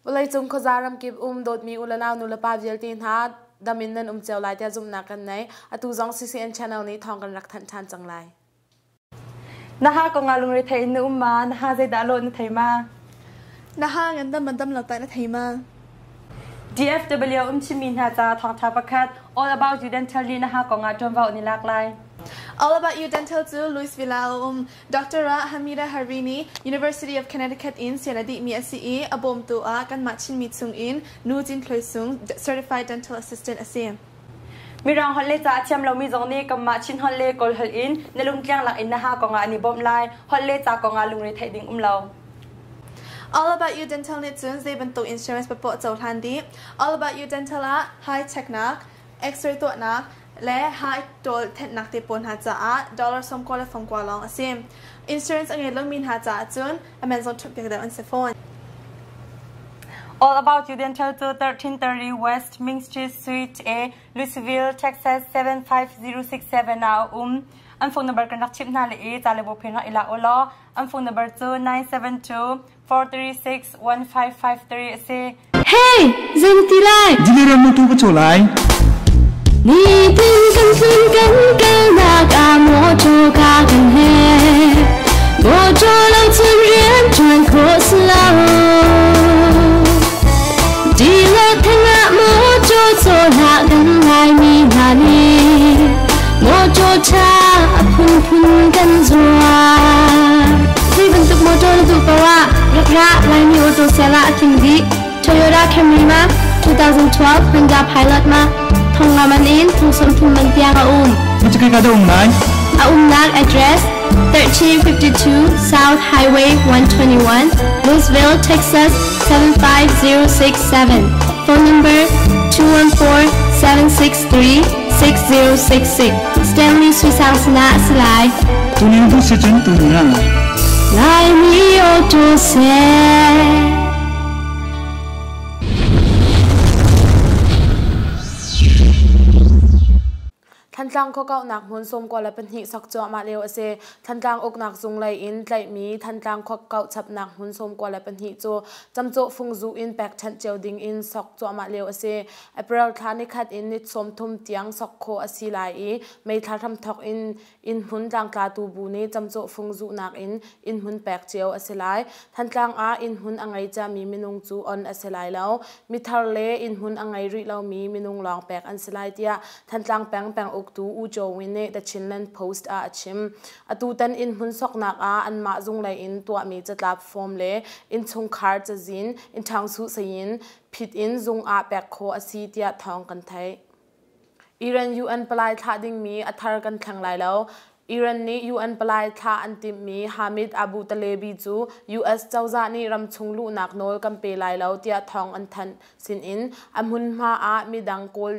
Vawleicung khuaza ramkip um dawtmi u le nau nu le pa vialte hna dam in nan um cio lai tiah zumhnak kan nei. Atu zong CCN channel nih thawng kan rak thanh ṭhan cang lai. Na ha kong ah lungre thei in na um ma? Na ha zeidah lawh na thei ma? Na ha ngandam man dam lo tai na thei ma? DFW um chimmi hna ca thawngṭha pakhat All About You Dental nih na ha kong ah ṭuanvo an i lak lai. All About You Dental cu Louisville ah a um. Dr. Hamida Harini, University of Connecticut in sian a dihmi a si i a bawmtu ah kanmah Chinmi chungin Nu Cin Thluai Sung, Certified Dental Assistant a si. Mirang holh le ca a thiam lomi zong nih kanmah Chin holh le Kawl holh in na lungtliang lak in na ha kong ah an i bawmh lai. Holh le ca kong ah lungre theih ding um lo. All About You Dental nih cun zei bantuk insurance papoah cohlan dih. All About You Dental ah high checknak, X-ray tuahnak, le high ṭawl thenhnak te pawl hna caah dollar 90 le fangkua lawng a si. Insurance a ngei lomi hna caah cun a man zong ṭhumh piak deuh an si fawn. All About You Dental cu 1330 West Main Street Suite A, Louisville, Texas 75067 ah a um. An phone number kan rak chimh hna le i ca le bawphen rak i la u law an phone number cu 972 436 1553 a si. Hey, zei na ti lai? Diliram na tu ka caw lai. Nitin kan tlun kan kalnak ah mawṭaw ka kan he. Mawṭaw lo cun rian ṭuan khawh si lo. Dilo theng ah mawṭaw caw hlah kan Laimi hna nih mawṭaw ṭha a phunphun kan zuar. Zei bantuk mawṭaw na duh paoh ah rak ra Laimi auto sale ah a tling dih. Toyota Camry ma 2012 Honda Pilot ma thong nga man in thong 30 man tiang a um. Macakai ka dah um lai? A umnak address 1352 South Highway 121, Louisville, Texas 75067. Phone number 214-763-6066. Stanley Suisang sana a si lai. Tunin tu si cun tuni ah. Laimi auto seh. Thantlang khuakauhnak hmun 92 sak cuahmah lio a si. Thantlang uknak zung lei in tlaihmi Thantlang khuakauh chapnak hmun 92 cu camcawh fungzu in pekṭhenh cio ding in sok cuahmah lio a si. April thla nikhat in ni 30 tiang sok khawh a si lai i May thla hramthawk in innhmun tlangtlatu bu nih camcawh fung zuhnak in innhmun pek cio a si lai. Thantlang ah innhmun a ngei ciami minung cu on a si lai lo. Mithar le innhmun a ngei rih lomi minung lawng pek an si lai tiah Thantlang peng penguktu U Kyaw Win nih The Chinland Post ah a chim. Atutan innhmun soknak ah anmah zunglei in tuahmi catlap form le innchungkhar cazin, innṭhangsuh sayin phit in zung ah pek khawh a si tiah thawng kan theih. Iran UN palai thlah dingmi a thar kan thleng lai lo. Iran nih UN palai thlah an timhmi Hamid Abu Talebi cu US cozah nih ramchung luhnak nawl kan pe lai lo tiah thawng an thanh sinin a hmunhma ah midang kawl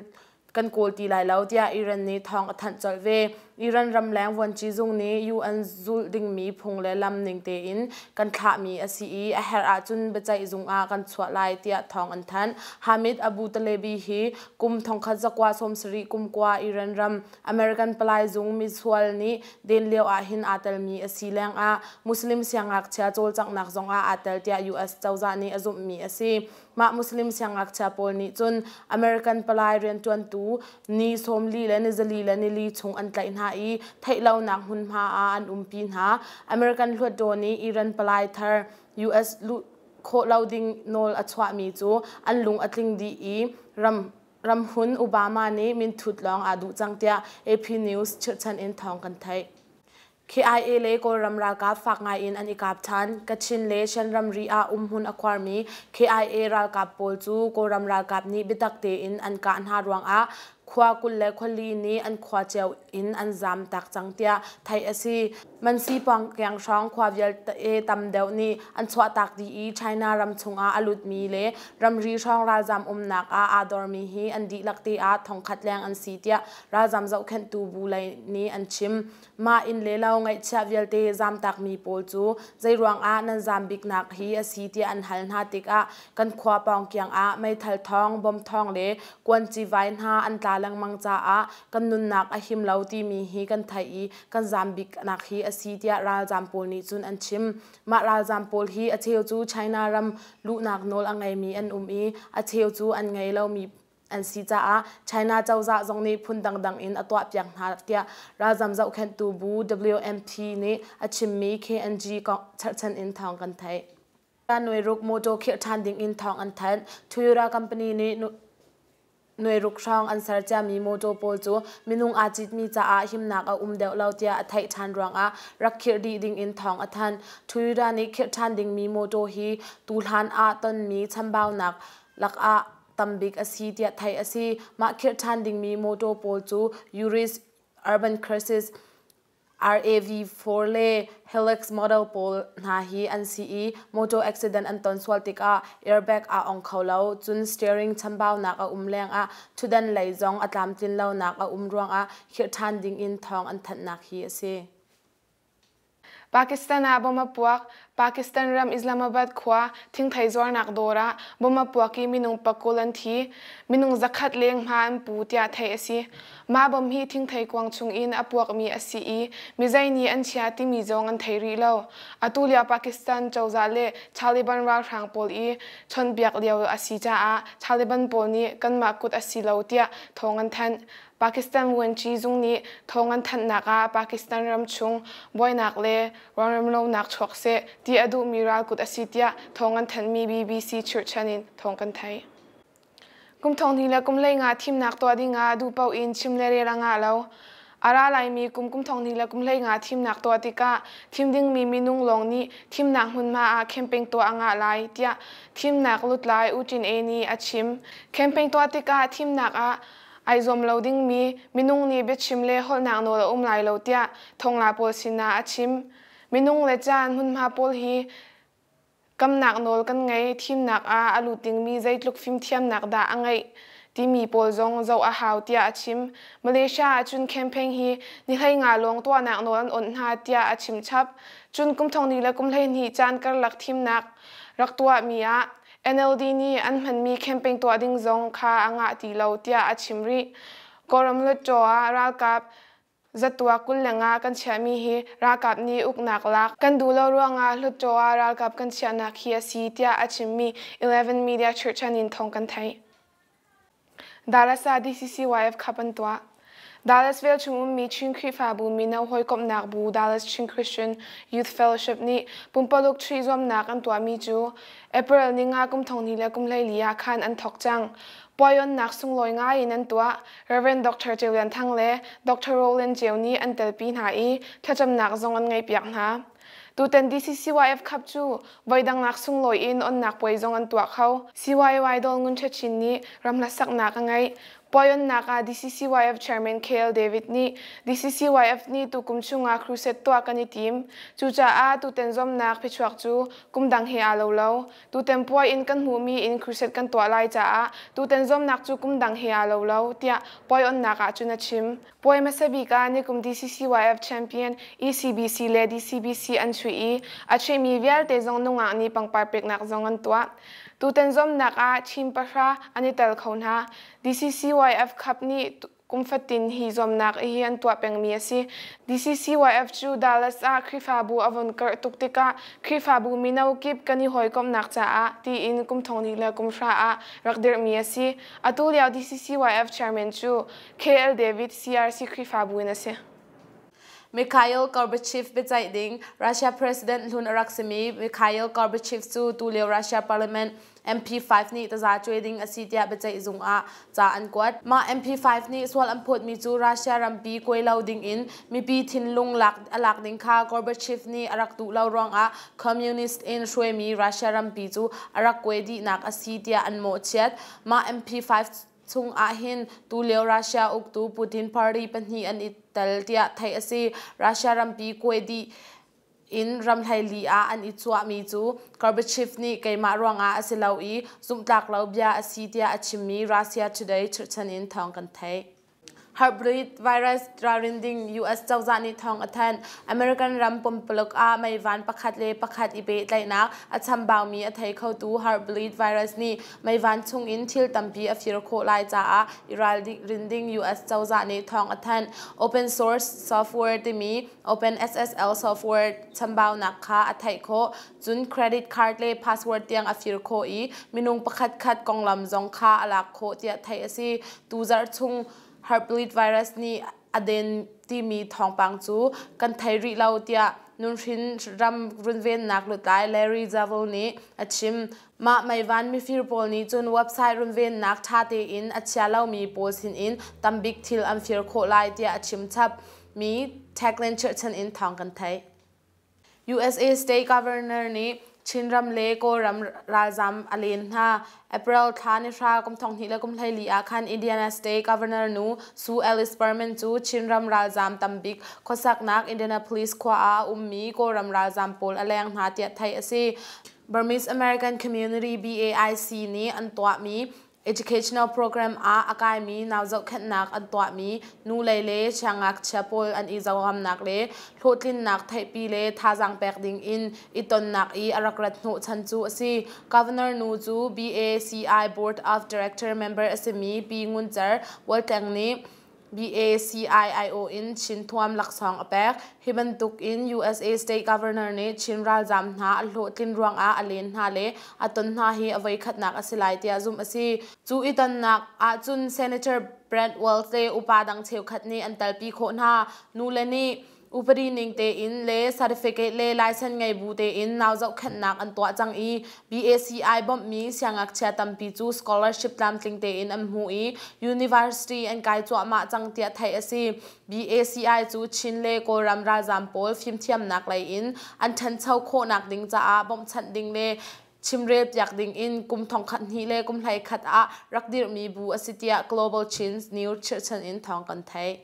kan kawl ti lai lo tiah Iran nih thawng a thanh colh ve. Iran ramleng vuanci zung nih UN zulh dingmi phung le lam ning tein kan thlahmi a si i a herh ahcun biaceih zung ah kan chuah lai tiah thawng an thanh. Hamid Abu Talebi hi kum 1970 kum kua Iran ram American palai zung misual nih den lio ah hin aa telmi a si lengah Muslim siangngakchia cawlcanghnak zong ah aa tel tiah US cozah nih a zumhmi a si. Mah Muslim siangngakchia pawl nih cun American palai rianṭuantu ni 40 le ni 4 le ni li chung an tlaih hna i theihlonak hmunhma ah an umpi hna. American hluatdaw nih Iran palai thar US luh khawh lo ding nawl a chuahmi cu an lung a tling dih i ram ramhun Obama nih minthut lawng aa duh cang tiah AP News chirhchan in thawng kan theih. KIA le Kawlram ralkap fak ngai in an i kap ṭhan. Kachin le Shan ramri ah umhmun a khuarmi KIA ralkap pawl cu Kawlram ralkap nih biatak tein an kah hna ruangah khua 24 nih an khua cio in an zaam tak cang tiah theih a si. Mansi pawngkyang hrawng khua vialte tam deuh nih an chuahtak dih i China ram chungah a lutmi le ramri hrawng ralzaam umnak ah aa dormi hi an dihlak te ah thongkhat leng an si tiah ralzaam zohkhenhtu bu lei nih an chim. Mah inn le lo ngaihchiah vialte zamtakmi pawl cu zeiruang ah nan zam biknak hi a si tiah an hal hna tikah kan khua pawngkiang ah meithal thawng, bom thawng le kuanci vai hna an tla lengmang caah kan nunnak a him lo timi hi kan theih i kan zam biknak hi a si tiah ralzaam pawl nih cun an chim. Mah ralzaam pawl hi a cheu cu China ram luhnak nawl a ngeimi an um i a cheu cu an ngei lomi an si caah China cozah zong nih phun dangdang in a tuahpiak hna tiah ralzam zohkhenhtu bu WMP nih a chimmi KNG cherhchan in thawng kan theih. Nuairuk motor khirh ṭhan ding in thawng an thanh. Toyota company nih nuairuk hrawng an ser ciami motor pawl cu minung aa citmi caah himnak a um deuh lo tiah a theih ṭhan ruangah rak khirh dih ding in thawng a thanh. Toyota nih khirh ṭhan dingmi motor hi tuhlan ah tonmi chambaunak lakah tambik a si tiah theih a si. Mah khirh ṭhan dingmi motor pawl cu Urus Urban Crisis, RAV4 le Hilux model pawl hna hi an si i motor accident an ton sual tikah airbag aa ong kho lo. Cun steering chambaunak a um lengah ṭhutdan lei zong a tlamtlin lonak a um ruangah khirh ṭhan dingin thawng an thanhnak hi a si. Pakistan ah bomb a puak. Pakistan ram Islamabad khua thingthei zuarnak dawr ah bomb a puak i minung 20 an thi. Minung 100 leng hma an pu tiah theih a si. Mah bomb hi thingthei kuang chung in a puakmi a si i mizei nih an chia timi zong an thei rih lo. Atu lio Pakistan cozah le Taliban ralhrang pawl i chawnhbiak lio a si caah Taliban pawl nih kanmah kut a si lo tiah thawng an thanh. Pakistan Vuanci zung nih thawng an thanhnak ah Pakistan ramchung buainak le rualremlonak chuak seh ti a duhmi ralkut a si tiah thawng an thanhmi BBC chirhchan in thawng kan theih. Kum 20 le kum 15 thimnak tuah ding ah duhpaoh in chim le rel a ngah lo. A ra laimi kum kum 20 le kum 15 thimnak tuah tikah thim dingmi minung lawng nih thimnak hmunhma ah campaign tuah a ngah lai tiah thimnak lutlai U Tin E nih a chim. Campaign tuah tikah thimnak ah ai zuam lo dingmi minung nih biachim le holhnak nawl a um lai lo tiah thongla pawl sinah a chim. Minung le caan hmunhma pawl hi kamnak nawl kan ngei thimnak ah a lut dingmi zeitluk fimthiamnak dah a ngeih timi pawl zong zoh a hau tiah a chim. Malaysia ah cun campaign hi ni 15 lawng tuahnak nawl an awnh hna tiah a chim chap. Cun kum 12 le kum 12 caan karlak thimnak rak tuahmi ah NLD nih an hmanmi campaign tuah ding zong kha a ngah ti lo tiah a chim rih. Kawlram Hluttaw ah ralkap zatuak 25 kan chiahmi hi ralkap nih uknak lak kan duh lo ruangah Hluttaw ah ralkap kan chiahnak hi a si tiah a chimmi 11 Media cherhchan in thawng kan theih. Dallas ah DCCYF Cup an tuah. Dallas velchum ummi Chin Khrihfabu mino hawikomhnak bu Dallas Chin Christian Youth Fellowship nih pumpaluk chuih zuamnak an tuahmi cu April ni nga kum 20 le kum 14 ah khan an thawk cang. Puaionnak sunglawi ngai in an tuah. Rev. Dr. Ceu Lian Thang le Dr. Roland Ceu nih an telpi hna i thlacamnak zong an ngeihpiak hna. Tutan DCCYF Cup cu voidang nak sunglawi in onnak puai zong an tuah kho. CYY Dol Ngun Ṭha Chin nih ramhla saknak a ngeih. Puai onnak ah DCCYF Chairman KL David nih DCCYF nih tukum chungah crusade tuah kan i tim. Cucaah tutan zuamnak phichuak cu kum dang he aa lo lo. Tutan puai in kan hmuhmi in crusade kan tuah lai caah tutan zuamnak cu kum dang he aa lo lo tiah puai onnak ah cun a chim. Puai hmasa bik ah nikum DCCYF champion ECBC le DCBC an chuih i a chuihmi vialte zong nungak nih pangpar peknak zong an tuah. Tutan zuamnak ah team 10 an i tel kho hna. DCCYF Cup nih kum fatin hi zuamnak hi an tuah pengmi a si. DCCYF cu Dallas ah Khrihfabu a von karh tuk tikah Khrihfabu mino kip kan i hawikomhnak caah tiin kum 20 le kum 10 ah rak dirhmi a si. Atu lio DCCYF chairman cu KL David CRC Khrihfabu in a si. Mikhail Gorbachev biaceih ding Russia President hlun a rak simi Mikhail Gorbachev cu tulio Russia Parliament MP5 nih taza cuai ding a si tiah biaceih zung ah ca an kuat. Mah MP5 nih sual an phawtmi cu Russia rampi kuai lo ding in mipi thinlung lak a lak ding kha Gorbachev nih a rak duh lo ruangah communist in hruaimi Russia rampi cu a rak kuai dihnak a si tiah an mawhchiat. Mah MP5 chung ahhin tulio Russia uktu Putin party pahnih an i tel tiah theih a si. Russia rampi kuai dih in ramhlei ah an i chuahmi cu Gorbachev nih keimah ruangah a si lo i zumhtlak lo bia a si tiah a chimmi Russia Today cherhchan in thawng kan theih. Heartbleed virus ralrin ding US cozah nih thawng a thanh. American ram pumpuluk ah meivan pakhat le pakhat i pehtlaihnak a chambaumi a thei khotu Heartbleed virus nih meivan chungin thil tampi a fir khawh lai caah i ralrin ding US cozah nih thawng a thanh. Open source software timi OpenSSL software chambaunak kha a theih khawh. Cun credit card le password tiang a fir khawh i minung pakhat khat konglam zong kha a lak khawh tiah theih a si. Tuzarh chung Heartbleed virus nih a den timi thawngpang cu kan thei rih lo tiah nunhrin ram runvennak lutlai Larry Zavel nih a chim. Mah meivan mifir pawl nih cun website runvennak ṭha tein a chia lomi pawl sinin tambik thil an fir khawh lai tiah a chim chap mi Tacklin chirhchan in thawng kan theih. USA State Governor nih Chinram le Kawlram ralzam a len hna. April thla ni hra kum thong hnih le kum 14 ah khan Indiana State Governor nu Sue Alice Berman cu Chinram ralzam tambik khuasaknak Indianapolis khua ah a ummi Kawlram ralzam pawl a leng hna tiah theih a si. Burmese American Community BAIC nih an tuahmi Educational program ah a kaimi nau zohkhenhnak an tuahmi nu lei le siangngakchia pawl an i zohamnak le hlawhtlinnak theihpi le thazaang pek ding in i tonnak i a rak rat hnawhchan cu a si. Governor nu cu BACI Board of Director member a simi Pi Ngun Cer Waltleng nih BACIIO in Chin thuam laksawng a pek. Hi bantuk in USA State Governor nih Chin ralzaam hna a hlawhtlin ruangah a len hna le a ton hna hi a voikhatnak a si lai tiah zumh a si. Cu i tonnak ahcun Senator Brent Wells le upa dang cheukhat nih an telpi khawh hna. Nule nih upadi ning tein le certificate le license ngei bu tein nau zohkhenhnak an tuah cang i BACI bawmhmi siangngakchia tampi cu scholarship tlamtling tein an hmu i university an kai cuahmah cang tiah theih a si. BACI cu Chin le Kawlram ralzaam pawl fimthiamnak lei in an ṭhancho khawhnak ding caah bawmhchanh ding le chimrel piak ding in kum thongkhat hnih le kum 11 ah rak dirhmi bu a si tiah Global Chin News chirhchan in thawng kan theih.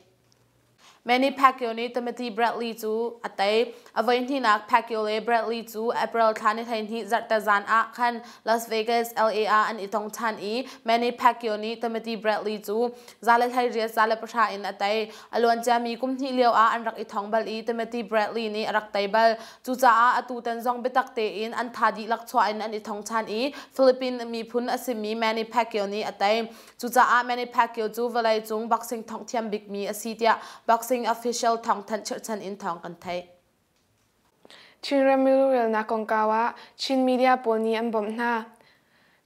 Manny Pacquiao nih Timothy Bradley cu a tei. A voihnihnak Pacquiao le Bradley cu April thla ni 12 zarhte zan ah khan Las Vegas, LA ah an i tong ṭhan i Manny Pacquiao nih Timothy Bradley cu 18 10 in a tei. A luanciami kum hnih lio ah an rak i thong bal i Timothy Bradley nih a rak tei bal. Cucaah atutan zong biatak tein an tha dihlak chuah in an i thong ṭhan i Philippine miphun a simi Manny Pacquiao nih a tei. Cucaah Manny Pacquiao cu vawleicung boxing thongh thiam bikmi a si tiah boxing official thawngthanh chirhchan in thawng kan theih. Chinram milurelnak kongkau ah Chin media pawl nih an bawmh hna.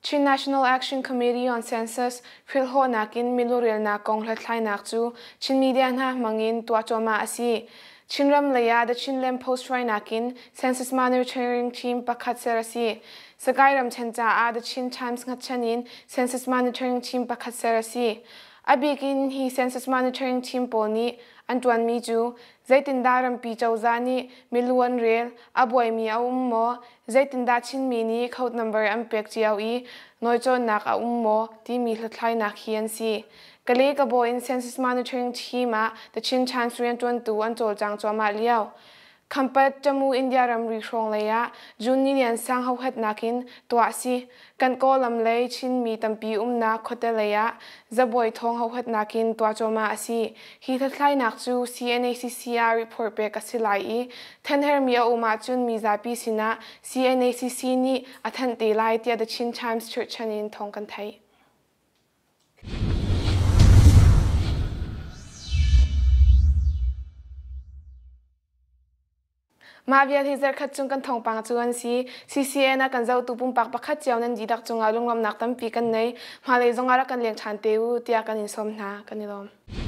Chin National Action Committee on Census hrilhawhnak in milurelnak kong hlathlainak cu Chin media hna hmangin tuah cuahmah a si. Chinram lei ah The Chinland Post hruainak in Census Monitoring Team pakhat ser a si. Sagaing ramṭhen caah The Chin Times hngatchan in Census Monitoring Team pakhat ser a si. A bik in hi Census Monitoring Team pawl nih an ṭuanmi cu zeitindah rampi cozah nih milu an rel, a buaimi a um maw, zeitindah Chinmi nih code number an pek cio i nawlcawnnak a um maw timi hlathlainak hi an si. Kale Kabaw in Census Monitoring Team ah The Chin Times rianṭuantu an cawlcang cuahmah lio. Khampat Tamu India ramri hrawng lei ah June ni lian sang hohatnak in tuah a si. Kan Kawlam lei Chinmi tampi umnak khuate lei ah Zabuai thawng hohatnak in tuah cuahmah a si. Hi hlathlainak cu CNACC ah report pek a si lai i thenhermi a um ahcun mizapi sinah CNACC nih a thanh te lai tiah The Chin Times chirhchan in thawng kan theih. Mah vial hi zarkhat chung kan thawngpang cu an si. CCN ah kan zohtu pumpak pakhat cio nan dihlak cungah lunglawmhnak tampi kan nei. Hmailei zongah rak kan leng ṭhan te u tiah kan in sawm hna. Kan i lawm.